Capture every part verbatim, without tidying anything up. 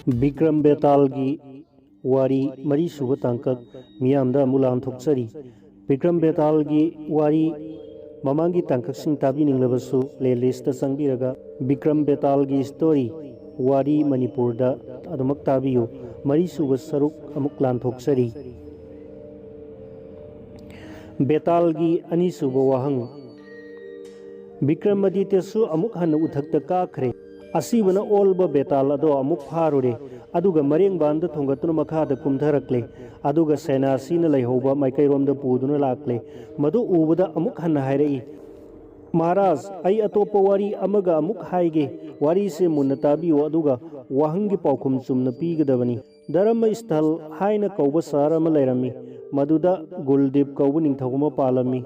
ꯕꯤꯀ꯭ꯔꯝ ꯕꯦꯇꯥꯜꯒꯤ ꯋꯥꯔꯤ ꯃꯔꯤꯁꯨꯕ ꯇꯥꯡꯀꯛ ꯃꯤꯌꯥꯝꯗ ꯑꯃꯨꯛ ꯂꯥꯟꯊꯣꯛꯆꯔꯤ꯫ ꯕꯤꯀ꯭ꯔꯝ ꯕꯦꯇꯥꯜꯒꯤ ꯋꯥꯔꯤ ꯃꯃꯥꯡꯒꯤ ꯇꯥꯡꯀꯛꯁꯤꯡ ꯇꯥꯕꯤꯅꯤꯡꯂꯕꯁꯨ playlist ꯆꯪꯕꯤꯔꯒ ꯕꯤꯀ꯭ꯔꯝ ꯕꯦꯇꯥꯜꯒꯤ story ꯋꯥꯔꯤ ꯃꯅꯤꯄꯨꯔꯗ ꯑꯗꯨꯃꯛ ꯇꯥꯕꯤꯌꯨ꯫ ꯃꯔꯤꯁꯨꯕ ꯁꯔꯨꯛ ꯑꯃꯨꯛ ꯂꯥꯟꯊꯣꯛꯆꯔꯤ꯫ ꯕꯦꯇꯥꯜꯒꯤ ꯑꯅꯤꯁꯨꯕ ꯋꯥꯍꯪ꯫ ꯕꯤꯀ꯭ꯔꯃꯥꯗꯤꯇ꯭ꯌꯁꯨ ꯑꯃꯨꯛ ꯍꯟꯅ ꯎꯊꯛꯇ ꯀꯥꯈ꯭ꯔꯦ꯫ ꯑꯁꯤꯕꯅ ꯑꯣꯜꯕ ꯕꯦꯇꯥꯜ ꯑꯗꯣ ꯑꯃꯨꯛ ꯐꯥꯔꯨꯔꯦ, ꯑꯗꯨꯒ ꯃꯔꯦꯡꯕꯥꯟꯗ ꯊꯣꯡꯒꯠꯇꯨꯅ ꯃꯈꯥꯗ ꯀꯨꯝꯊꯔꯛꯂꯦ, ꯑꯗꯨꯒ ꯁꯦꯅꯥꯁꯤꯅ ꯂꯩꯍꯧꯕ ꯃꯥꯏꯀꯩꯔꯣꯝꯗ ꯄꯨꯗꯨꯅ ꯂꯥꯛꯂꯦ꯫ ꯃꯗꯨ ꯎꯕꯗ ꯑꯃꯨꯛ ꯍꯟꯅ ꯍꯥꯏꯔꯛꯏ, "ꯃꯍꯥꯔꯥꯖ, ꯑꯩ ꯑꯇꯣꯞꯄ ꯋꯥꯔꯤ ꯑꯃꯒ ꯑꯃꯨꯛ ꯍꯥꯏꯒꯦ꯫ ꯋꯥꯔꯤꯁꯦ ꯃꯨꯟꯅ ꯇꯥꯕꯤꯌꯨ, ꯑꯗꯨꯒ ꯋꯥꯍꯪꯒꯤ ꯄꯥꯎꯈꯨꯝ ꯆꯨꯝꯅ ꯄꯤꯒꯗꯕꯅꯤ꯫ ꯙꯔꯃ ꯁ꯭ꯊꯜ ꯍꯥꯏꯅ ꯀꯧꯕ ꯁꯍꯔ ꯑꯃ ꯂꯩꯔꯝꯃꯤ꯫ ꯃꯗꯨꯗ ꯒꯨꯜꯗꯤꯞ ꯀꯧꯕ ꯅꯤꯡꯊꯧ ꯑꯃ ꯄꯥꯜꯂꯝꯃꯤ꯫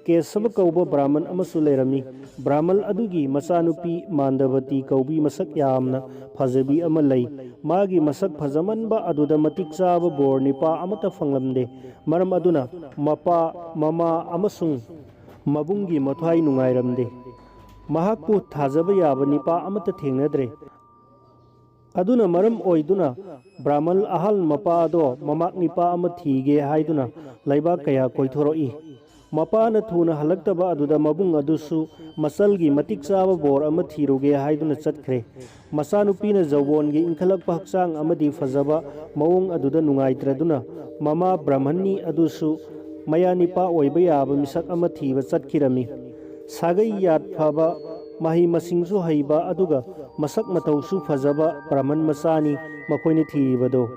ꯀꯦꯁꯕ ꯀꯧꯕ ꯕ꯭ꯔꯥꯍꯃꯟ ꯑꯃꯁꯨ ꯂꯩꯔꯝꯃꯤ꯫ ꯕ꯭ꯔꯥꯍꯃꯟ ꯑꯗꯨꯒꯤ ꯃꯆꯥꯅꯨꯄꯤ ꯃꯥꯟꯗꯕꯇꯤ ꯀꯧꯕꯤ ꯃꯁꯛ ꯌꯥꯝꯅ ꯐꯖꯕꯤ ꯑꯃ ꯂꯩ꯫ ꯃꯥꯒꯤ ꯃꯁꯛ ꯐꯖꯃꯟꯕ ꯑꯗꯨꯗ ꯃꯇꯤꯛ ꯆꯥꯕ ꯕꯣꯔ ꯅꯤꯄꯥ ꯑꯃꯠꯇ ꯐꯪꯂꯝꯗꯦ꯫ ꯃꯔꯝ ꯑꯗꯨꯅ ꯃꯄꯥ, ꯃꯃꯥ ꯑꯃꯁꯨꯡ ꯃꯕꯨꯡꯒꯤ ꯃꯊ꯭ꯋꯥꯏ ꯅꯨꯡꯉꯥꯏꯔꯝꯗꯦ꯫ ꯃꯍꯥꯛꯄꯨ ꯊꯥꯖꯕ ꯌꯥꯕ ꯅꯤꯄꯥ ꯑꯃꯠꯇ ꯊꯦꯡꯅꯗ꯭ꯔꯦ꯫ ꯑꯗꯨꯅ ꯃꯔꯝ ꯑꯣꯏꯗꯨꯅ ꯕ꯭ꯔꯥꯍꯃꯟ ꯑꯍꯜ ꯃꯄꯥ ꯑꯗꯣ ꯃꯃꯥꯛ ꯅꯤꯄꯥ ꯑꯃ ꯊꯤꯒꯦ ꯍꯥꯏꯗꯨꯅ ꯂꯩꯕꯥꯛ ꯀꯌꯥ ꯀꯣꯏꯊꯣꯔꯛꯏ꯫ ꯃꯄꯥꯅ ꯊꯨꯅ ꯍꯜꯂꯛꯇꯕ ꯑꯗꯨꯗ ꯃꯕꯨꯡ ꯑꯗꯨꯁꯨ ꯃꯆꯜꯒꯤ ꯃꯇꯤꯛ ꯆꯥꯕ ꯕꯣꯔ ꯑꯃ ꯊꯤꯔꯨꯒꯦ ꯍꯥꯏꯗꯨꯅ ꯆꯠꯈ꯭ꯔꯦ꯫ ꯃꯆꯥꯅꯨꯄꯤꯅ ꯖꯧꯕꯣꯟꯒꯤ ꯏꯟꯈꯠꯂꯛꯄ ꯍꯛꯆꯥꯡ ꯑꯃꯗꯤ ꯐꯖꯕ ꯃꯑꯣꯡ ꯑꯗꯨꯗ ꯅꯨꯡꯉꯥꯏꯇ꯭ꯔꯗꯨꯅ ꯃꯃꯥ ꯕ꯭ꯔꯥꯍꯃꯟꯅꯤ ꯑꯗꯨꯁꯨ ꯃꯌꯥ ꯅꯤꯄꯥ ꯑꯣꯏꯕ ꯌꯥꯕ ꯃꯤꯁꯛ ꯑꯃ ꯊꯤꯕ ꯆꯠꯈꯤꯔꯝꯃꯤ꯫ ꯁꯥꯒꯩ ꯌꯥꯠ ꯐꯕ, ꯃꯍꯩ ꯃꯁꯤꯡꯁꯨ ꯍꯩꯕ ꯑꯗꯨꯒ ꯃꯁꯛ ꯃꯇꯧꯁꯨ ꯐꯖꯕ ꯕ꯭ꯔꯥꯍꯃꯟ ꯃꯆꯥꯅꯤ ꯃꯈꯣꯏꯅ ꯊꯤꯔꯤꯕꯗꯣ꯫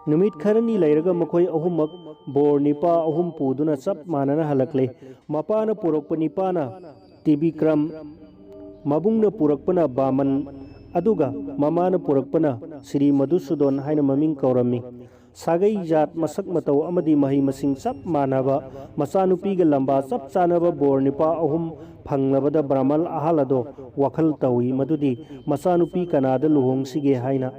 ꯅꯨꯃꯤꯠ ꯈꯔꯅꯤ ꯂꯩꯔꯒ ꯃꯈꯣꯏ ꯑꯍꯨꯝꯃꯛ ꯕꯣꯔ ꯅꯤꯄꯥ ꯑꯍꯨꯝ ꯄꯨꯗꯨꯅ ꯆꯞ ꯃꯥꯟꯅꯅ ꯍꯜꯂꯛꯂꯦ꯫ ꯃꯄꯥꯅ ꯄꯨꯔꯛꯄ ꯅꯤꯄꯥꯅ ꯇꯤꯕꯤꯀ꯭ꯔꯝ, ꯃꯕꯨꯡꯅ ꯄꯨꯔꯛꯄꯅ ꯕꯥꯃꯟ, ꯑꯗꯨꯒ ꯃꯃꯥꯅ ꯄꯨꯔꯛꯄꯅ ꯁ꯭ꯔꯤ ꯃꯙꯨꯁꯨꯗꯣꯟ ꯍꯥꯏꯅ ꯃꯃꯤꯡ ꯀꯧꯔꯝꯃꯤ꯫ ꯁꯥꯒꯩ ꯖꯥꯠ, ꯃꯁꯛ ꯃꯇꯧ ꯑꯃꯗꯤ ꯃꯍꯩ ꯃꯁꯤꯡ ꯆꯞ ꯃꯥꯟꯅꯕ ꯃꯆꯥꯅꯨꯄꯤꯒ ꯂꯝꯕꯥ ꯆꯞ ꯆꯥꯅꯕ ꯕꯣꯔ ꯅꯤꯄꯥ ꯑꯍꯨꯝ ꯐꯪꯂꯕꯗ ꯕ꯭ꯔꯥꯍꯃꯟ ꯑꯍꯜ ꯑꯗꯣ ꯋꯥꯈꯜ ꯇꯧꯏ ꯃꯗꯨꯗꯤ ꯃꯆꯥꯅꯨꯄꯤ ꯀꯅꯥꯗ ꯂꯨꯍꯣꯡꯁꯤꯒꯦ ꯍꯥꯏꯅ꯫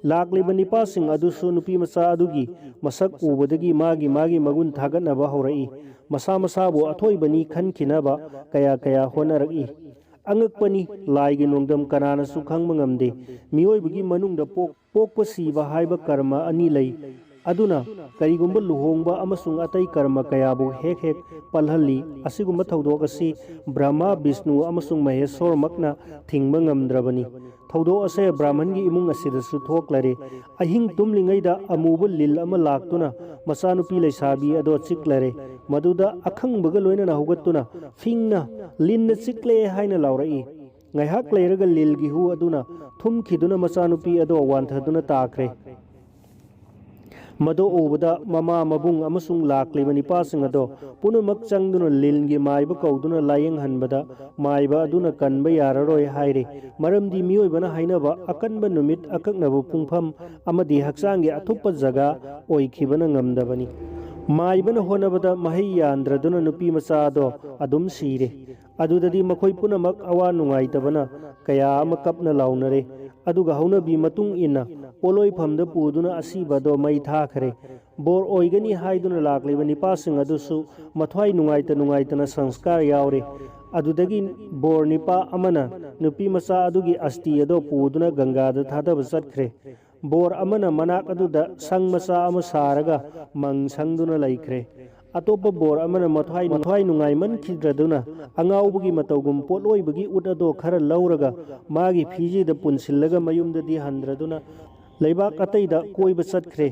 ꯂꯥꯛꯂꯤꯕ ꯅꯤꯄꯥꯁꯤꯡ ꯑꯗꯨꯁꯨ ꯅꯨꯄꯤ ꯃꯆꯥ ꯑꯗꯨꯒꯤ ꯃꯁꯛ ꯎꯕꯗꯒꯤ ꯃꯥꯒꯤ ꯃꯥꯒꯤ ꯃꯒꯨꯟ ꯊꯥꯒꯠꯅꯕ ꯍꯧꯔꯛꯏ꯫ ꯃꯁꯥ ꯃꯁꯥꯕꯨ ꯑꯊꯣꯏꯕꯅꯤ ꯈꯟꯈꯤꯅꯕ ꯀꯌꯥ ꯀꯌꯥ ꯍꯣꯠꯅꯔꯛꯏ꯫ ꯑꯉꯛꯄꯅꯤ, ꯂꯥꯏꯒꯤ ꯅꯣꯡꯗꯝ ꯀꯅꯥꯅꯁꯨ ꯈꯪꯕ ꯉꯝꯗꯦ꯫ ꯃꯤꯑꯣꯏꯕꯒꯤ ꯃꯅꯨꯡꯗ ꯄꯣꯛ-, ꯄꯣꯛꯄ ꯁꯤꯕ ꯍꯥꯏꯕ ꯀꯔꯃ ꯑꯅꯤ ꯂꯩ꯫ ꯑꯗꯨꯅ ꯀꯔꯤꯒꯨꯝꯕ ꯂꯨꯍꯣꯡꯕ ꯑꯃꯁꯨꯡ ꯑꯇꯩ ꯀꯔꯃ ꯀꯌꯥꯕꯨ ꯍꯦꯛ ꯍꯦꯛ ꯄꯜꯍꯜꯂꯤ꯫ ꯑꯁꯤꯒꯨꯝꯕ ꯊꯧꯗꯣꯛ ꯑꯁꯤ ꯕ꯭ꯔꯍꯃ, ꯕꯤꯁꯅꯨ ꯑꯃꯁꯨꯡ ꯃꯍꯦꯁꯣꯔꯃꯛꯅ ꯊꯤꯡꯕ ꯉꯝꯗ꯭ꯔꯕꯅꯤ꯫ ꯊꯧꯗꯣꯛ ꯑꯁꯦ ꯕ꯭ꯔꯥꯍꯃꯟꯒꯤ ꯏꯃꯨꯡ ꯑꯁꯤꯗꯁꯨ ꯊꯣꯛꯂꯔꯦ꯫ ꯑꯍꯤꯡ ꯇꯨꯝꯂꯤꯉꯩꯗ ꯑꯃꯨꯕ ꯂꯤꯜ ꯑꯃ ꯂꯥꯛꯇꯨꯅ ꯃꯆꯥꯅꯨꯄꯤ ꯂꯩꯁꯥꯕꯤ ꯑꯗꯣ ꯆꯤꯛꯂꯔꯦ꯫ ꯃꯗꯨꯗ ꯑꯈꯪꯕꯒ ꯂꯣꯏꯅꯅ ꯍꯧꯒꯠꯇꯨꯅ ꯐꯤꯡꯅ "ꯂꯤꯟꯅ ꯆꯤꯛꯂꯦ" ꯍꯥꯏꯅ ꯂꯥꯎꯔꯛꯏ꯫ ꯉꯥꯏꯍꯥꯛ ꯂꯩꯔꯒ ꯂꯤꯜꯒꯤ ꯍꯨ ꯑꯗꯨꯅ ꯊꯨꯝꯈꯤꯗꯨꯅ ꯃꯆꯥꯅꯨꯄꯤ ꯑꯗꯣ ꯋꯥꯟꯊꯗꯨꯅ ꯇꯥꯈ꯭ꯔꯦ꯫ ꯃꯗꯨ ꯎꯕꯗ ꯃꯃꯥ, ꯃꯕꯨꯡ ꯑꯃꯁꯨꯡ ꯂꯥꯛꯂꯤꯕ ꯅꯤꯄꯥꯁꯤꯡ ꯑꯗꯣ ꯄꯨꯝꯅꯃꯛ ꯆꯪꯗꯨꯅ ꯂꯤꯟꯒꯤ ꯃꯥꯏꯕ ꯀꯧꯗꯨꯅ ꯂꯥꯌꯦꯡꯍꯟꯕꯗ ꯃꯥꯏꯕ ꯑꯗꯨꯅ ꯀꯟꯕ ꯌꯥꯔꯔꯣꯏ ꯍꯥꯏꯔꯦ꯫ ꯃꯔꯝꯗꯤ ꯃꯤꯑꯣꯏꯕꯅ ꯍꯥꯏꯅꯕ ꯑꯀꯟꯕ ꯅꯨꯃꯤꯠ ꯑꯀꯛꯅꯕ ꯄꯨꯡꯐꯝ ꯑꯃꯗꯤ ꯍꯛꯆꯥꯡꯒꯤ ꯑꯊꯨꯞꯄ ꯖꯒꯥ ꯑꯣꯏꯈꯤꯕꯅ ꯉꯝꯗꯕꯅꯤ꯫ ꯃꯥꯏꯕꯅ ꯍꯣꯠꯅꯕꯗ ꯃꯍꯩ ꯌꯥꯟꯗ꯭ꯔꯗꯨꯅ ꯅꯨꯄꯤ ꯃꯆꯥ ꯑꯗꯣ ꯑꯗꯨꯝ ꯁꯤꯔꯦ꯫ ꯑꯗꯨꯗꯗꯤ ꯃꯈꯣꯏ ꯄꯨꯝꯅꯃꯛ ꯑꯋꯥ ꯅꯨꯡꯉꯥꯏꯇꯕꯅ ꯀꯌꯥ ꯑꯃ ꯀꯞꯅ ꯂꯥꯎꯅꯔꯦ꯫ ꯑꯗꯨꯒ ꯍꯧꯅꯕꯤ ꯃꯇꯨꯡ ꯏꯟꯅ ꯄꯣꯠꯂꯣꯏꯐꯝꯗ ꯄꯨꯗꯨꯅ ꯑꯁꯤꯕ ꯑꯗꯣ ꯃꯩ ꯊꯥꯈꯔꯦ꯫ ꯕꯣꯔ ꯑꯣꯏꯒꯅꯤ ꯍꯥꯏꯗꯨꯅ ꯂꯥꯛꯂꯤꯕ ꯅꯤꯄꯥꯁꯤꯡ ꯑꯗꯨꯁꯨ ꯃꯊ꯭ꯋꯥꯏ ꯅꯨꯡꯉꯥꯏꯇ ꯅꯨꯡꯉꯥꯏꯇꯅ ꯁꯪꯁꯀꯥꯔ ꯌꯥꯎꯔꯦ꯫ ꯑꯗꯨꯗꯒꯤ ꯕꯣꯔ ꯅꯤꯄꯥ ꯑꯃꯅ ꯅꯨꯄꯤ ꯃꯆꯥ ꯑꯗꯨꯒꯤ ꯑꯁꯇꯤ ꯑꯗꯣ ꯄꯨꯗꯨꯅ ꯒꯪꯒꯥꯗ ꯊꯥꯗꯕ ꯆꯠꯈ꯭ꯔꯦ꯫ ꯕꯣꯔ ꯑꯃꯅ ꯃꯅꯥꯛ ꯑꯗꯨꯗ ꯁꯪ ꯃꯆꯥ ꯑꯃ ꯁꯥꯔꯒ ꯃꯪ ꯁꯪꯗꯨꯅ ꯂꯩꯈ꯭ꯔꯦ꯫ ꯑꯇꯣꯞꯄ ꯕꯣꯔ ꯑꯃꯅ ꯃꯊ꯭ꯋꯥꯏ, ꯃꯊ꯭ꯋꯥꯏ ꯅꯨꯡꯉꯥꯏꯃꯟꯈꯤꯗ꯭ꯔꯗꯨꯅ ꯑꯉꯥꯎꯕꯒꯤ ꯃꯇꯧꯒꯨꯝ ꯄꯣꯠꯂꯣꯏꯕꯒꯤ ꯎꯠ ꯑꯗꯣ ꯈꯔ ꯂꯧꯔꯒ ꯃꯥꯒꯤ ꯐꯤꯖꯦꯗ ꯄꯨꯟꯁꯤꯜꯂꯒ ꯃꯌꯨꯝꯗꯗꯤ ꯍꯟꯗ꯭ꯔꯗꯨꯅ ꯂꯩꯕꯥꯛ ꯑꯇꯩꯗ ꯀꯣꯏꯕ ꯆꯠꯈ꯭ꯔꯦ꯫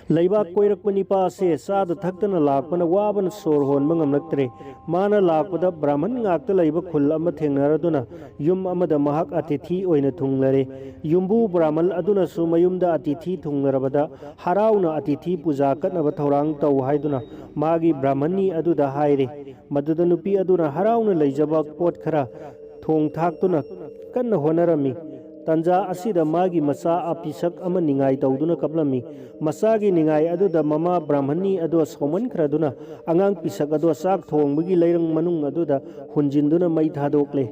ꯂꯩꯕꯥꯛ ꯀꯣꯏꯔꯛꯄ ꯅꯤꯄꯥ ꯑꯁꯦ ꯆꯥꯗ ꯊꯛꯇꯅ ꯂꯥꯛꯄꯅ ꯋꯥꯕꯅ ꯁꯣꯔ ꯍꯣꯟꯕ ꯉꯝꯂꯛꯇ꯭ꯔꯦ꯫ ꯃꯥꯅ ꯂꯥꯛꯄꯗ ꯕ꯭ꯔꯥꯍꯃꯟ ꯉꯥꯛꯇ ꯂꯩꯕ ꯈꯨꯜ ꯑꯃ ꯊꯦꯡꯅꯔꯗꯨꯅ ꯌꯨꯝ ꯑꯃꯗ ꯃꯍꯥꯛ ꯑꯇꯤꯊꯤ ꯑꯣꯏꯅ ꯊꯨꯡꯂꯔꯦ꯫ ꯌꯨꯝꯕꯨ ꯕ꯭ꯔꯥꯍꯃꯟ ꯑꯗꯨꯅꯁꯨ ꯃꯌꯨꯝꯗ ꯑꯇꯤꯊꯤ ꯊꯨꯡꯂꯔꯕꯗ ꯍꯔꯥꯎꯅ ꯑꯇꯤꯊꯤ ꯄꯨꯖꯥ ꯀꯠꯅꯕ ꯊꯧꯔꯥꯡ ꯇꯧ ꯍꯥꯏꯗꯨꯅ ꯃꯥꯒꯤ ꯕ꯭ꯔꯥꯍꯃꯟꯅꯤ ꯑꯗꯨꯗ ꯍꯥꯏꯔꯦ꯫ ꯃꯗꯨꯗ ꯅꯨꯄꯤ ꯑꯗꯨꯅ ꯍꯔꯥꯎꯅ ꯂꯩꯖꯕ ꯄꯣꯠ ꯈꯔ ꯊꯣꯡ ꯊꯥꯛꯇꯨꯅ ꯀꯟꯅ ꯍꯣꯠꯅꯔꯝꯃꯤ꯫ ꯇꯟꯖꯥ ꯑꯁꯤꯗ ꯃꯥꯒꯤ ꯃꯆꯥ ꯑꯄꯤꯁꯛ ꯑꯃ ꯅꯤꯡꯉꯥꯏ ꯇꯧꯗꯨꯅ ꯀꯞꯂꯝꯃꯤ꯫ ꯃꯆꯥꯒꯤ ꯅꯤꯡꯉꯥꯏ ꯑꯗꯨꯗ ꯃꯃꯥ ꯕ꯭ꯔꯥꯍꯃꯟꯅꯤ ꯑꯗꯣ ꯁꯥꯎꯃꯟꯈ꯭ꯔꯗꯨꯅ ꯑꯉꯥꯡ ꯄꯤꯁꯛ ꯑꯗꯣ ꯆꯥꯛ ꯊꯣꯡꯕꯒꯤ ꯂꯩꯔꯪ ꯃꯅꯨꯡ ꯑꯗꯨꯗ ꯍꯨꯟꯖꯤꯟꯗꯨꯅ ꯃꯩ ꯊꯥꯗꯣꯛꯂꯦ꯫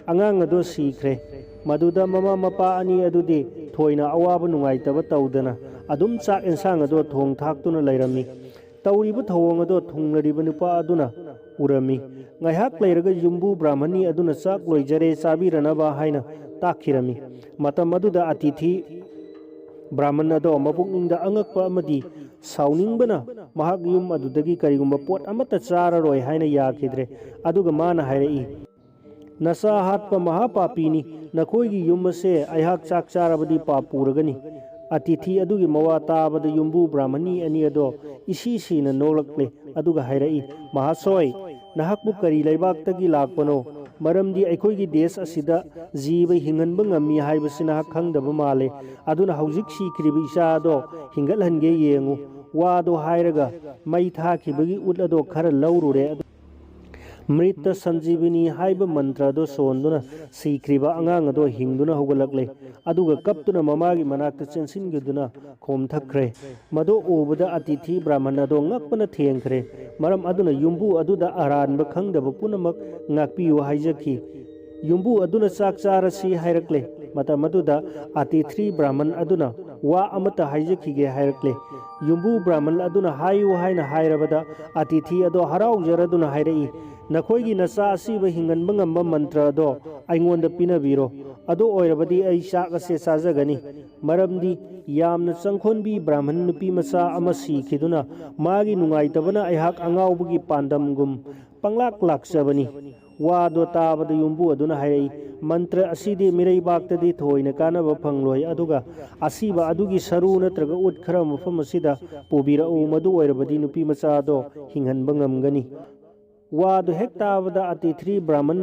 ꯑꯉꯥꯡ ꯑꯗꯣ ꯁꯤꯈ꯭ꯔꯦ꯫ ꯃꯗꯨꯗ ꯃꯃꯥ ꯃꯄꯥ ꯑꯅꯤ ꯑꯗꯨꯗꯤ ꯊꯣꯏꯅ ꯑꯋꯥꯕ ꯅꯨꯡꯉꯥꯏꯇꯕ ꯇꯧꯗꯅ ꯑꯗꯨꯝ ꯆꯥꯛ ꯑꯦꯟꯁꯥꯡ ꯑꯗꯣ ꯊꯣꯡ ꯊꯥꯛꯇꯨꯅ ꯂꯩꯔꯝꯃꯤ꯫ ꯇꯧꯔꯤꯕ ꯊꯧꯑꯣꯡ ꯑꯗꯣ ꯊꯨꯡꯂꯔꯤꯕ ꯅꯨꯄꯥ ꯑꯗꯨꯅ ꯎꯔꯝꯃꯤ꯫ ꯉꯥꯏꯍꯥꯛ ꯂꯩꯔꯒ ꯌꯨꯝꯕꯨ ꯕ꯭ꯔꯥꯍꯃꯟꯅꯤ ꯑꯗꯨꯅ ꯆꯥꯛ ꯂꯣꯏꯖꯔꯦ, ꯆꯥꯕꯤꯔꯅꯕ ꯍꯥꯏꯅ ꯇꯥꯛꯈꯤꯔꯝꯃꯤ꯫ ꯃꯇꯝ ꯑꯗꯨꯗ ꯑꯇꯤꯊꯤ ꯕ꯭ꯔꯥꯍꯃꯟ ꯑꯗꯣ ꯃꯄꯨꯛꯅꯤꯡꯗ ꯑꯉꯛꯄ ꯑꯃꯗꯤ ꯁꯥꯎꯅꯤꯡꯕꯅ ꯃꯍꯥꯛ ꯌꯨꯝ ꯑꯗꯨꯗꯒꯤ ꯀꯔꯤꯒꯨꯝꯕ ꯄꯣꯠ ꯑꯃꯠꯇ ꯆꯥꯔꯔꯣꯏ ꯍꯥꯏꯅ ꯌꯥꯈꯤꯗ꯭ꯔꯦ꯫ ꯑꯗꯨꯒ ꯃꯥꯅ ꯍꯥꯏꯔꯛꯏ, "ꯅꯆꯥ ꯍꯥꯠꯄ ꯃꯍꯥꯄꯥꯄꯤꯅꯤ, ꯅꯈꯣꯏꯒꯤ ꯌꯨꯝ ꯑꯁꯦ ꯑꯩꯍꯥꯛ ꯆꯥꯛ ꯆꯥꯔꯕꯗꯤ ꯄꯥꯞ ꯄꯨꯔꯒꯅꯤ"꯫ ꯑꯇꯤꯊꯤ ꯑꯗꯨꯒꯤ ꯃꯋꯥ ꯇꯥꯕꯗ ꯌꯨꯝꯕꯨ ꯕ꯭ꯔꯥꯍꯃꯟꯅꯤ ꯑꯅꯤ ꯑꯗꯣ ꯏꯁꯤ ꯁꯤꯅ ꯅꯣꯛꯂꯛꯂꯦ꯫ ꯑꯗꯨꯒ ꯍꯥꯏꯔꯛꯏ, "ꯃꯍꯥꯁꯣꯏ, ꯅꯍꯥꯛꯄꯨ ꯀꯔꯤ ꯂꯩꯕꯥꯛꯇꯒꯤ ꯂꯥꯛꯄꯅꯣ? ꯃꯔꯝꯗꯤ ꯑꯩꯈꯣꯏꯒꯤ ꯗꯦꯁ ꯑꯁꯤꯗ ꯖꯤꯕ ꯍꯤꯡꯍꯟꯕ ꯉꯝꯃꯤ ꯍꯥꯏꯕꯁꯤ ꯅꯍꯥꯛ ꯈꯪꯗꯕ ꯃꯥꯜꯂꯦ꯫ ꯑꯗꯨꯅ ꯍꯧꯖꯤꯛ ꯁꯤꯈ꯭ꯔꯤꯕ ꯏꯆꯥ ꯑꯗꯣ ꯍꯤꯡꯒꯠꯍꯟꯒꯦ ꯌꯦꯡꯉꯨ"꯫ ꯋꯥꯗꯣ ꯍꯥꯏꯔꯒ ꯃꯩ ꯊꯥꯈꯤꯕꯒꯤ ꯎꯠ ꯑꯗꯣ ꯈꯔ ꯂꯧꯔꯨꯔꯦ꯫ ꯑꯗꯨ ꯃ꯭ꯔꯤꯇ ꯁꯟꯖꯤꯕꯤꯅꯤ ꯍꯥꯏꯕ ꯃꯟꯇ꯭ꯔ ꯑꯗꯣ ꯁꯣꯟꯗꯨꯅ ꯁꯤꯈ꯭ꯔꯤꯕ ꯑꯉꯥꯡ ꯑꯗꯣ ꯍꯤꯡꯗꯨꯅ ꯍꯧꯒꯠꯂꯛꯂꯦ꯫ ꯑꯗꯨꯒ ꯀꯞꯇꯨꯅ ꯃꯃꯥꯒꯤ ꯃꯅꯥꯛꯇ ꯆꯦꯟꯁꯤꯟꯈꯤꯗꯨꯅ ꯈꯣꯝꯊꯈ꯭ꯔꯦ꯫ ꯃꯗꯨ ꯎꯕꯗ ꯑꯇꯤꯊꯤ ꯕ꯭ꯔꯥꯍꯃꯟ ꯑꯗꯣ ꯉꯛꯄꯅ ꯊꯦꯡꯈ꯭ꯔꯦ꯫ ꯃꯔꯝ ꯑꯗꯨꯅ ꯌꯨꯝꯕꯨ ꯑꯗꯨꯗ ꯑꯔꯥꯟꯕ ꯈꯪꯗꯕ ꯄꯨꯝꯅꯃꯛ ꯉꯥꯛꯄꯤꯌꯨ ꯍꯥꯏꯖꯈꯤ꯫ ꯌꯨꯝꯕꯨ ꯑꯗꯨꯅ ꯆꯥꯛ ꯆꯥꯔꯁꯤ ꯍꯥꯏꯔꯛꯂꯦ꯫ ꯃꯇꯝ ꯑꯗꯨꯗ ꯑꯇꯤꯊ꯭ꯔꯤ ꯕ꯭ꯔꯥꯍꯃꯟ ꯑꯗꯨꯅ ꯋꯥ ꯑꯃꯠꯇ ꯍꯥꯏꯖꯈꯤꯒꯦ ꯍꯥꯏꯔꯛꯂꯦ꯫ ꯌꯨꯝꯕꯨ ꯕ꯭ꯔꯥꯍꯃꯟ ꯑꯗꯨꯅ ꯍꯥꯏꯌꯨ ꯍꯥꯏꯅ ꯍꯥꯏꯔꯕꯗ ꯑꯇꯤꯊꯤ ꯑꯗꯣ ꯍꯔꯥꯎꯖꯔꯗꯨꯅ ꯍꯥꯏꯔꯛꯏ, "ꯅꯈꯣꯏꯒꯤ ꯅꯆꯥ ꯑꯁꯤꯕ ꯍꯤꯡꯍꯟꯕ ꯉꯝꯕ ꯃꯟꯇ꯭ꯔ ꯑꯗꯣ ꯑꯩꯉꯣꯟꯗ ꯄꯤꯅꯕꯤꯔꯣ꯫ ꯑꯗꯨ ꯑꯣꯏꯔꯕꯗꯤ ꯑꯩ ꯆꯥꯛ ꯑꯁꯦ ꯆꯥꯖꯒꯅꯤ꯫ ꯃꯔꯝꯗꯤ ꯌꯥꯝꯅ ꯆꯪꯈꯣꯟꯕꯤ ꯕ꯭ꯔꯥꯍꯃꯟ ꯅꯨꯄꯤ ꯃꯆꯥ ꯑꯃ ꯁꯤꯈꯤꯗꯨꯅ ꯃꯥꯒꯤ ꯅꯨꯡꯉꯥꯏꯇꯕꯅ ꯑꯩꯍꯥꯛ ꯑꯉꯥꯎꯕꯒꯤ ꯄꯥꯟꯗꯝꯒꯨꯝ ꯄꯪꯂꯥꯛ ꯂꯥꯛꯆꯕꯅꯤ"꯫ ꯋꯥꯗꯣ ꯇꯥꯕꯗ ꯌꯨꯝꯕꯨ ꯑꯗꯨꯅ ꯍꯥꯏꯔꯛꯏ, "ꯃꯟꯇ꯭ꯔ ꯑꯁꯤꯗꯤ ꯃꯤꯔꯩꯕꯥꯛꯇꯗꯤ ꯊꯣꯏꯅ ꯀꯥꯟꯅꯕ ꯐꯪꯂꯣꯏ, ꯑꯗꯨꯒ ꯑꯁꯤꯕ ꯑꯗꯨꯒꯤ ꯁꯔꯨ ꯅꯠꯇ꯭ꯔꯒ ꯎꯠ ꯈꯔ ꯃꯐꯝ ꯑꯁꯤꯗ ꯄꯨꯕꯤꯔꯛꯎ, ꯃꯗꯨ ꯑꯣꯏꯔꯕꯗꯤ ꯅꯨꯄꯤ ꯃꯆꯥ ꯑꯗꯣ ꯍꯤꯡꯍꯟꯕ ꯉꯝꯒꯅꯤ"꯫ ꯋꯥꯗꯨ ꯍꯦꯛ ꯇꯥꯕꯗ ꯑꯇꯤꯊ꯭ꯔꯤ ꯕ꯭ꯔꯥꯍꯃꯟ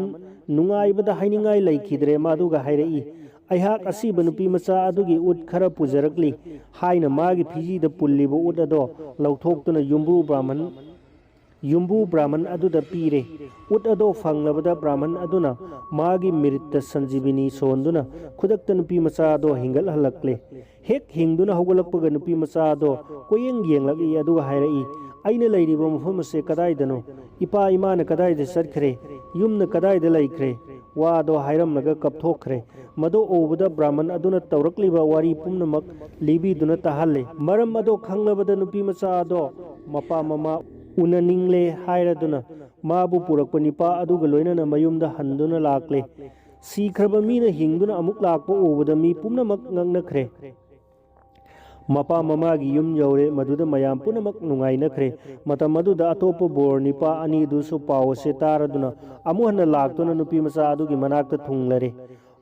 ꯅꯨꯡꯉꯥꯏꯕꯗ ꯍꯥꯏꯅꯤꯡꯉꯥꯏ ꯂꯩꯈꯤꯗ꯭ꯔꯦ꯫ ꯃꯗꯨꯒ ꯍꯥꯏꯔꯛꯏ, "ꯑꯩꯍꯥꯛ ꯑꯁꯤꯕ ꯅꯨꯄꯤ ꯃꯆꯥ ꯑꯗꯨꯒꯤ ꯎꯠ ꯈꯔ ꯄꯨꯖꯔꯛꯂꯤ" ꯍꯥꯏꯅ ꯃꯥꯒꯤ ꯐꯤꯖꯤꯗ ꯄꯨꯜꯂꯤꯕ ꯎꯠ ꯑꯗꯣ ꯂꯧꯊꯣꯛꯇꯨꯅ ꯌꯨꯝꯕꯨ ꯕ꯭ꯔꯥꯍꯃꯟ ꯌꯨꯝꯕꯨ ꯕ꯭ꯔꯥꯍꯃꯟ ꯑꯗꯨꯗ ꯄꯤꯔꯦ꯫ ꯎꯠ ꯑꯗꯣ ꯐꯪꯂꯕꯗ ꯕ꯭ꯔꯥꯍꯃꯟ ꯑꯗꯨꯅ ꯃꯥꯒꯤ ꯃꯤꯔꯤꯠꯇ ꯁꯟꯖꯤꯕꯤꯅꯤ ꯁꯣꯟꯗꯨꯅ ꯈꯨꯗꯛꯇ ꯅꯨꯄꯤ ꯃꯆꯥ ꯑꯗꯣ ꯍꯤꯡꯒꯠꯍꯜꯂꯛꯂꯦ꯫ ꯍꯦꯛ ꯍꯤꯡꯗꯨꯅ ꯍꯧꯒꯠꯂꯛꯄꯒ ꯅꯨꯄꯤ ꯃꯆꯥ ꯑꯗꯣ ꯀꯣꯏꯌꯦꯡ ꯌꯦꯡꯂꯛꯏ, ꯑꯗꯨꯒ ꯍꯥꯏꯔꯛꯏ, "ꯑꯩꯅ ꯂꯩꯔꯤꯕ ꯃꯐꯝ ꯑꯁꯦ ꯀꯗꯥꯏꯗꯅꯣ? ꯏꯄꯥ ꯏꯃꯥꯅ ꯀꯗꯥꯏꯗ ꯆꯠꯈ꯭ꯔꯦ? ꯌꯨꯝꯅ ꯀꯗꯥꯏꯗ ꯂꯩꯈ꯭ꯔꯦ?" ꯋꯥꯗꯣ ꯍꯥꯏꯔꯝꯂꯒ ꯀꯞꯊꯣꯛꯈ꯭ꯔꯦ꯫ ꯃꯗꯨ ꯎꯕꯗ ꯕ꯭ꯔꯥꯍꯃꯟ ꯑꯗꯨꯅ ꯇꯧꯔꯛꯂꯤꯕ ꯋꯥꯔꯤ ꯄꯨꯝꯅꯃꯛ ꯂꯤꯕꯤꯗꯨꯅ ꯇꯥꯍꯜꯂꯦ꯫ ꯃꯔꯝ ꯑꯗꯣ ꯈꯪꯂꯕꯗ ꯅꯨꯄꯤ ꯃꯆꯥ ꯑꯗꯣ ꯃꯄꯥ ꯃꯃꯥ ꯎꯅꯅꯤꯡꯂꯦ ꯍꯥꯏꯔꯗꯨꯅ ꯃꯥꯕꯨ ꯄꯨꯔꯛꯄ ꯅꯤꯄꯥ ꯑꯗꯨꯒ ꯂꯣꯏꯅꯅ ꯃꯌꯨꯝꯗ ꯍꯟꯗꯨꯅ ꯂꯥꯛꯂꯦ꯫ ꯁꯤꯈ꯭ꯔꯕ ꯃꯤꯅ ꯍꯤꯡꯗꯨꯅ ꯑꯃꯨꯛ ꯂꯥꯛꯄ ꯎꯕꯗ ꯃꯤ ꯄꯨꯝꯅꯃꯛ ꯉꯛꯅꯈ꯭ꯔꯦ꯫ ꯃꯄꯥ ꯃꯃꯥꯒꯤ ꯌꯨꯝ ꯌꯧꯔꯦ꯫ ꯃꯗꯨꯗ ꯃꯌꯥꯝ ꯄꯨꯝꯅꯃꯛ ꯅꯨꯡꯉꯥꯏꯅꯈ꯭ꯔꯦ꯫ ꯃꯇꯝ ꯑꯗꯨꯗ ꯑꯇꯣꯞꯄ ꯕꯣꯔ ꯅꯤꯄꯥ ꯑꯅꯤꯗꯨꯁꯨ ꯄꯥꯎ ꯑꯁꯤ ꯇꯥꯔꯗꯨꯅ ꯑꯃꯨꯛ ꯍꯟꯅ ꯂꯥꯛꯇꯨꯅ ꯅꯨꯄꯤ ꯃꯆꯥ ꯑꯗꯨꯒꯤ ꯃꯅꯥꯛꯇ ꯊꯨꯡꯂꯔꯦ꯫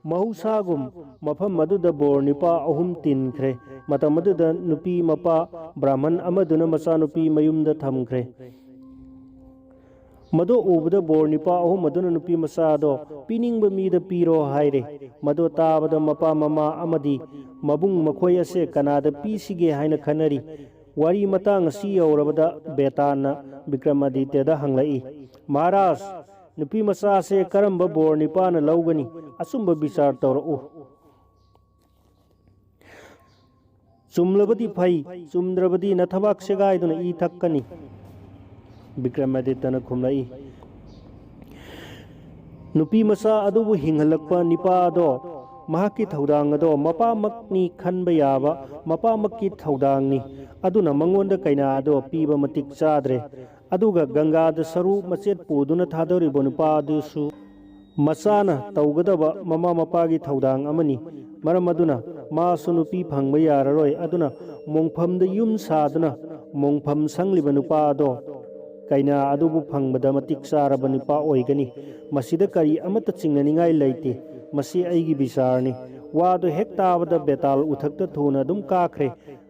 ꯃꯍꯧꯁꯥꯒꯨꯝ ꯃꯐꯝ ꯑꯗꯨꯗ ꯕꯣꯔ ꯅꯤꯄꯥ ꯑꯍꯨꯝ ꯇꯤꯟꯈ꯭ꯔꯦ꯫ ꯃꯇꯝ ꯑꯗꯨꯗ ꯅꯨꯄꯤ ꯃꯄꯥ ꯕ꯭ꯔꯥꯍꯃꯟ ꯑꯃꯗꯨꯅ ꯃꯆꯥꯅꯨꯄꯤ ꯃꯌꯨꯝꯗ ꯊꯝꯈ꯭ꯔꯦ꯫ ꯃꯗꯨ ꯎꯕꯗ ꯕꯣꯔ ꯅꯤꯄꯥ ꯑꯍꯨꯝ ꯑꯗꯨꯅ ꯅꯨꯄꯤ ꯃꯆꯥ ꯑꯗꯣ ꯄꯤꯅꯤꯡꯕ ꯃꯤꯗ ꯄꯤꯔꯣ ꯍꯥꯏꯔꯦ꯫ ꯃꯗꯨ ꯇꯥꯕꯗ ꯃꯄꯥ ꯃꯃꯥ ꯑꯃꯗꯤ ꯃꯕꯨꯡ ꯃꯈꯣꯏ ꯑꯁꯦ ꯀꯅꯥꯗ ꯄꯤꯁꯤꯒꯦ ꯍꯥꯏꯅ ꯈꯟꯅꯔꯤ꯫ ꯋꯥꯔꯤ ꯃꯇꯥꯡ ꯑꯁꯤ ꯌꯧꯔꯕꯗ ꯕꯦꯇꯥꯟꯅ ꯕꯤꯀ꯭ꯔꯃꯥꯗꯤꯇ꯭ꯌꯗ ꯍꯪꯂꯛꯏ, "ꯃꯍꯥꯔꯥꯖ, ꯅꯨꯄꯤ ꯃꯆꯥꯁꯦ ꯀꯔꯝꯕ ꯕꯣꯔ ꯅꯤꯄꯥꯅ ꯂꯧꯒꯅꯤ? ꯑꯆꯨꯝꯕ ꯕꯤꯆꯥꯔ ꯇꯧꯔꯛꯎ꯫ ꯆꯨꯝꯂꯕꯗꯤ ꯐꯩ, ꯆꯨꯝꯗ꯭ꯔꯕꯗꯤ ꯅꯊꯕꯥꯛ ꯁꯦꯒꯥꯏꯗꯨꯅ ꯏ ꯊꯛꯀꯅꯤ"꯫ ꯕꯤꯀ꯭ꯔꯃꯥꯗꯤꯇ꯭ꯌꯅ ꯈꯨꯝꯂꯛꯏ, "ꯅꯨꯄꯤ ꯃꯆꯥ ꯑꯗꯨꯕꯨ ꯍꯤꯡꯍꯜꯂꯛꯄ ꯅꯤꯄꯥ ꯑꯗꯣ, ꯃꯍꯥꯛꯀꯤ ꯊꯧꯗꯥꯡ ꯑꯗꯣ ꯃꯄꯥꯃꯛꯅꯤ ꯈꯟꯕ ꯌꯥꯕ, ꯃꯄꯥꯃꯛꯀꯤ ꯊꯧꯗꯥꯡꯅꯤ꯫ ꯑꯗꯨꯅ ꯃꯉꯣꯟꯗ ꯀꯩꯅꯥ ꯑꯗꯣ ꯄꯤꯕ ꯃꯇꯤꯛ ꯆꯥꯗ꯭ꯔꯦ꯫ ꯑꯗꯨꯒ ꯒꯪꯒꯥꯗ ꯁꯔꯨ ꯃꯆꯦꯠ ꯄꯨꯗꯨꯅ ꯊꯥꯗꯧꯔꯤꯕ ꯅꯨꯄꯥ ꯑꯗꯨꯁꯨ ꯃꯆꯥꯅ ꯇꯧꯒꯗꯕ ꯃꯃꯥ ꯃꯄꯥꯒꯤ ꯊꯧꯗꯥꯡ ꯑꯃꯅꯤ꯫ ꯃꯔꯝ ꯑꯗꯨꯅ ꯃꯥꯁꯨ ꯅꯨꯄꯤ ꯐꯪꯕ ꯌꯥꯔꯔꯣꯏ꯫ ꯑꯗꯨꯅ ꯃꯣꯡꯐꯝꯗ ꯌꯨꯝ ꯁꯥꯗꯨꯅ ꯃꯣꯡꯐꯝ ꯁꯪꯂꯤꯕ ꯅꯨꯄꯥ ꯑꯗꯣ ꯀꯩꯅꯥ ꯑꯗꯨꯕꯨ ꯐꯪꯕꯗ ꯃꯇꯤꯛ ꯆꯥꯔꯕ ꯅꯨꯄꯥ ꯑꯣꯏꯒꯅꯤ꯫ ꯃꯁꯤꯗ ꯀꯔꯤ ꯑꯃꯠꯇ ꯆꯤꯡꯅꯅꯤꯡꯉꯥꯏ ꯂꯩꯇꯦ꯫ ꯃꯁꯤ ꯑꯩꯒꯤ ꯕꯤꯆꯥꯔꯅꯤ"꯫ ꯋꯥꯗꯨ ꯍꯦꯛ ꯇꯥꯕꯗ ꯕꯦꯇꯥꯜ ꯎꯊꯛꯇ ꯊꯨꯅ ꯑꯗꯨꯝ ꯀꯥꯈ꯭ꯔꯦ꯫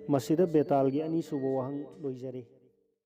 ꯃꯁꯤꯗ ꯕꯦꯇꯥꯜꯒꯤ ꯑꯅꯤꯁꯨꯕ ꯋꯥꯍꯪ ꯂꯣꯏꯖꯔꯦ꯫